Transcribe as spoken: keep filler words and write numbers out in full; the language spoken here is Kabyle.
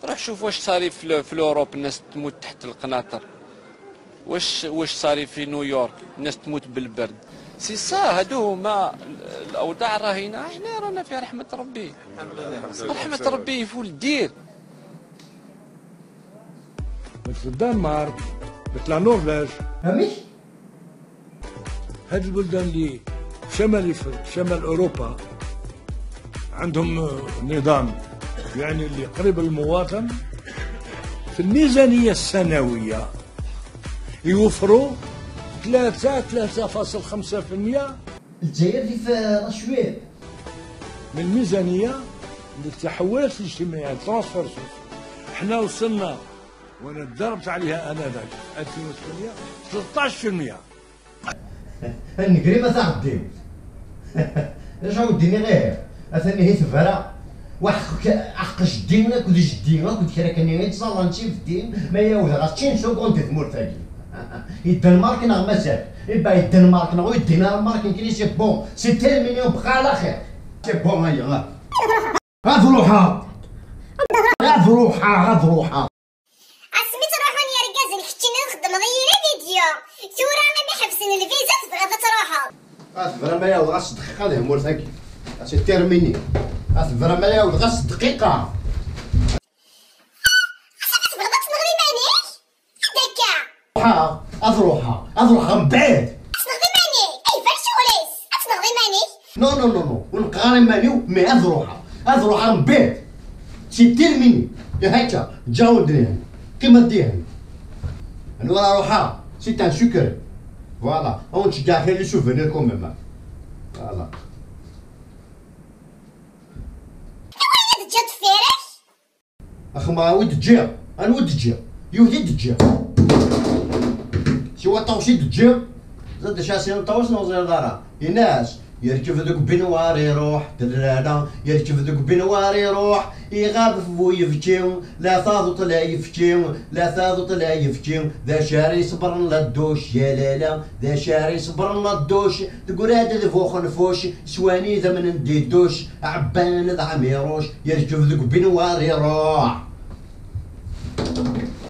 روح شوف واش صاري في، في l'Europe، الناس تموت تحت القناطر. واش، واش صاري في نيويورك؟ الناس تموت بالبرد. C'est ça، هادو هما ال-، الأوضاع الراهنة. احنا رانا في رحمة ربي. رحمة ربي، il faut le dire. مثل الدنمارك، مثل la Norvège. فهمت؟ هاد البلدان اللي شمال إفريقيا، شمال أوروبا، عندهم نظام، يعني، اللي قريب للمواطن. في الميزانية السنوية يوفروا ثلاثة، ثلاثة فاصل خمسة في المية. الجزائر في، في رشوات. من الميزانية للتحولات الاجتماعية، transfert social. حنا وصلنا، وأنا ضربت عليها آنذاك، ألفين وثمانية، ثلطاش في المية. النقري ما تغديو. اش غاوديني غير؟ اثني هي ثبرة. وحق، حق جدي، انا كنت جدي، انا كنت كرا كان يتصلى نشي في الدين، ما ياود غا تشين سكوند في مورتاكي. الدنمارك نغ مازال. يبا الدنمارك نغ يدينا المارك كري سي بون، سي تيرميني بقى على خير. سي بون، هيا، ها. هاد روحها. هاد روحها، هاد روحها. اسمي تروحون يا رجال، كتشيني تخدم غير فيديو. ثورة انا ما حبسن الفيزا، تبغى تروحوا. اصبر ما ياود غاس دقيقة، هذه مورتك. اش تيرميني؟ اصبر ما ياود غاس دقيقة. اصبر، تبغى تنغلي مانيك؟ هذاك. روحها، اض روحها، اض روحها من بعيد. تنغلي مانيك؟ اي، فاش وليس؟ تنغلي مانيك؟ نو، نو، نو، نو. ونقارن مانيو، مي هاد روحها. هاد روحها من بعد. سي تيرميني. يا هكا، جاوبني. كيما ديها. انا ورا روحها. سي تان سكري. فوالا. او نشجع غير لي سوفونير كو ميم. فوالا. ايوا، هاد جات فيرك. اخ ما ود تجي، انا ود تجي، يوثي تجي. سوى طوشي تجي. زاد شاسين طوس نوزير دارا. يناس يركب ذوك بنوار يروح دلالا، يركب ذوك بنوار يروح يغاب في بو يفتي. لا تاضط لا يفتي، لا تاضط لا يفتي. ذا شاري صبر لا الدوش يا لالا، ذا شاري صبر لا الدوش. تقراد ذ فوخ نفوش، سواني ذا من ندي دوش. عبان ذا عميروش يركب ذوك بنوار يروح.